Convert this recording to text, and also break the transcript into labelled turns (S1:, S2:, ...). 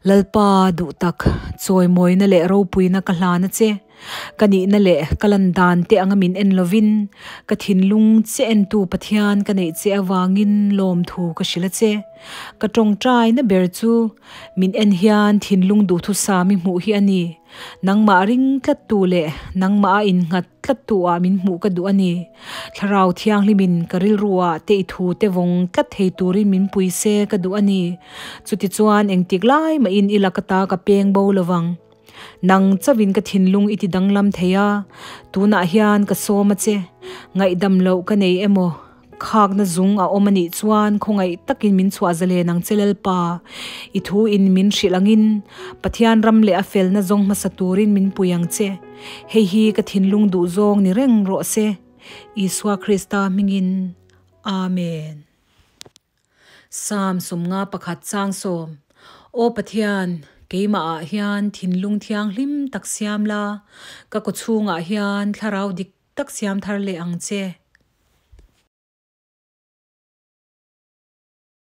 S1: Lalpa duhtak, chawimawina leh ropuina ka hlan a che. Ka nihna leh ka lan dan te anga min en lovin, ka thinlung che entu Pathian ka neih che avangin lawmthu ka hrilh a che. Ka tawngtaina ber chu min en hian thinlung duhthusam i hmuh hi a ni. Nangmah ring tlattu leh nangmah a innghat tlattu ah min hmuh ka duh a ni. Thlarau Thianghlimin ka rilru ah te i thu te vawng tlat thei turin min pui se ka duh a ni. Chutichuan engtik lai mahin i lak ata ka peng bo lovang. Nang chauhin ka thinlung i ti danglam thei a, tunah hian ka sawm a che. Ngaihdam loh ka nei emaw? Khakna zung a awm a nih chuan khawngaih takin min chhuah zalen ang che Lalpa. I thu in min hrilh angin Pathian ram leh a felna zawng hmasa turin min pui ang che. Hei hi ka thinlung duh zawng ni reng rawh se. Isua Krista hmingin. Amen. Psalm 51 chang 10 Aw Pathian, keimahah hian thinlung thianghlim tak siam la, ka kawchhungah hian thlarau dik tak siam thar leh ang che.